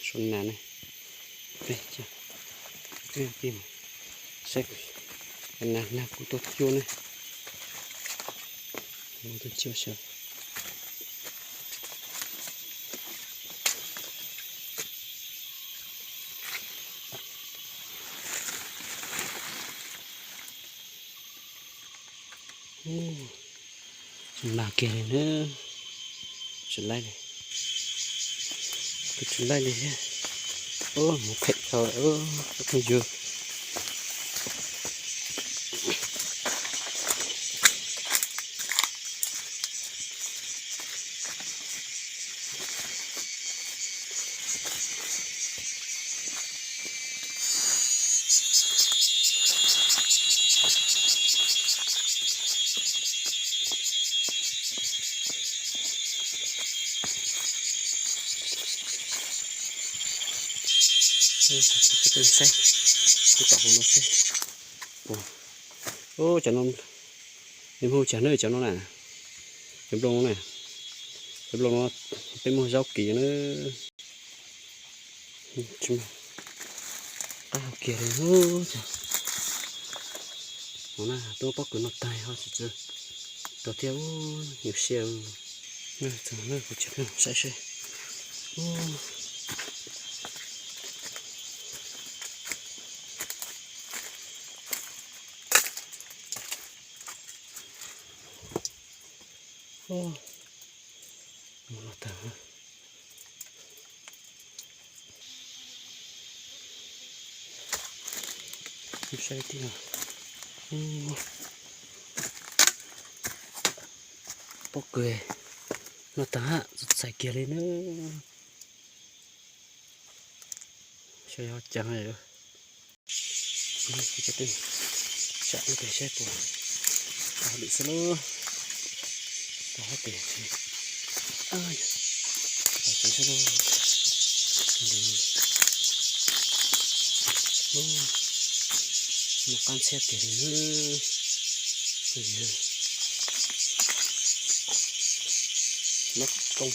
Suav nas ne, peb, peb saib, nas nag kuv tuaj cuab ne, tuaj cuab saib. Nas kiag li na, tsis laib li, kuv tsis laib li thiab. Ub, mus phem dhau lawm, ub, phooj ywg. Saib, kuv tom hauv no seb. Ub, cov no, nws hu cas na cov no na? Cov nplooj no na, cov nplooj no peb muag zaub kiv na. Qab kiag li. Ub, no na, twb pob kws no tag ho tsis txawj tuag thiab, ub, nyuaj siab. Txog na, kuv tsis pheej saib seb. Ub. Ub, no tag. Saib tib no. Ub, pob kws no tag, txaus txais kiag li na. Saib yog cas. Tsam no pem saib puas tau lwm xwb lauj. Tau hab pem, tau tsev xwb lauj. Mus qab ntxhiab tiag li na. Lab tooj.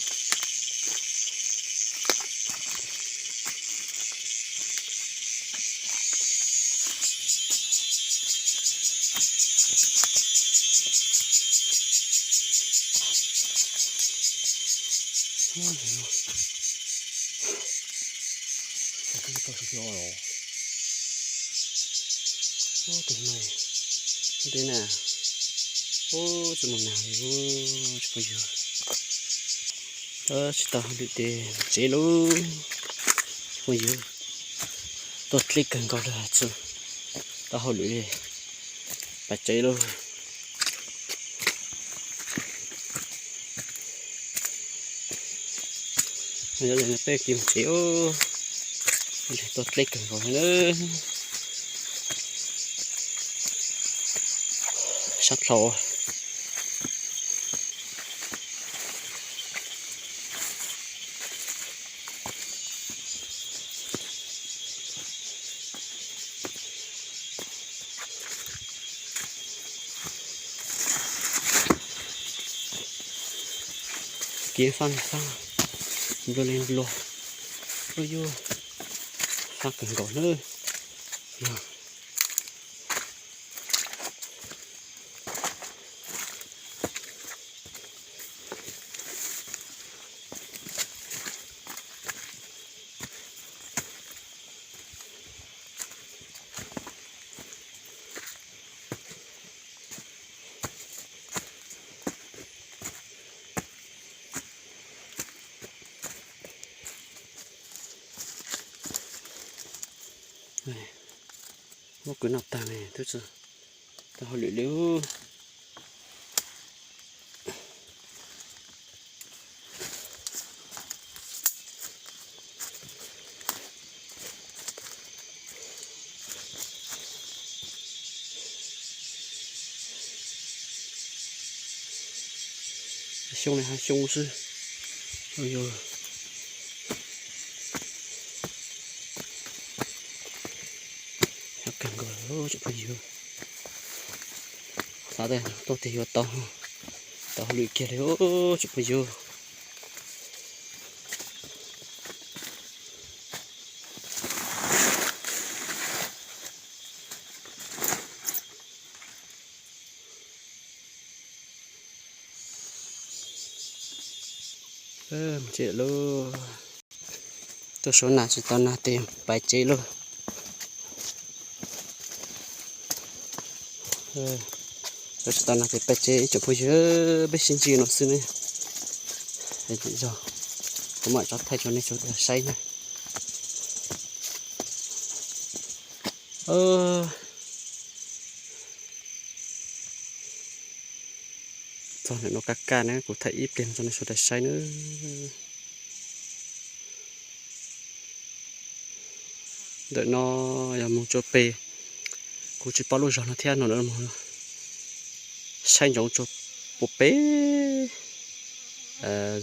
Ub, tus no, ub, teb na, ub, tsis mus nag li, tsis pom yus, tsis tau hauj lwm ces tsev lauj, tsis pom yus, tuaj dleb kawg nkaus li, tsis tau hauj lwm li, pais tsev lauj. Peb cia mus tsev, tuaj dleb kawg nkaus li na. Sab dlhau. Kiav fab fab, nplua li nplua, ub yuj, fab kawg nkaus nawb. Muab kwv noj tag ne, twb tsis tau hauj lwm li. Xyoo li hab xyoo xwb. Hab kawg nkaus tsoom phooj ywg. Xav tias tuaj tias yuav tau, tau hauj lwm kiag li tsoom phooj ywg. Tsev lub, tuaj suav nag tsis tau nag tes pais tsev lub. Tsis tau nag tes pais tsev ib tsoom phooj ywg, peb sib ntsib no xwb ne. Yog kuv mam tso thaij rau nej sawv daws saib na. Txog ntawm no kaj kaj na, kuv thaij ib pliag rau nej sawv daws saib na. Ntawm no yog mus tsua pem, kuv tsis paub lub zog no thiab no, saib ntsoov tsua pem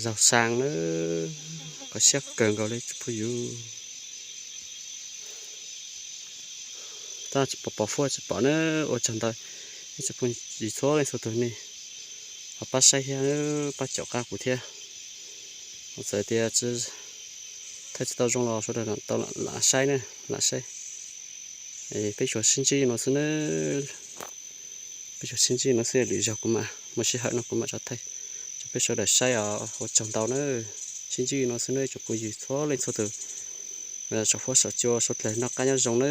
zaug xaa na, kho siab kawg nkaus li tsoom phooj ywg. Tab tsis pom pom fuab tsis pom na, ua tsaug ntau ib tsoom phooj ywg txhua leej txhua tus nej ho pab saib thiab pab caum qab kuv thiab. Txawm tias thaij tsis tau zoo los sawv daws tau lam saib na, lam saib. Peb tsuas sib ntsib no xwb na. Peb tsuas sib ntsib no xwb, lwm zaug kuv mam muaj sij hawm no kuv mam tso thaij rau peb sawv daws saib os. Ua tsaug ntau na, sib ntsib no xwb na tsoom phooj ywg txhua leej txhua tus. Saum huab saum cua suav dlawg noj qab nyob zoo na.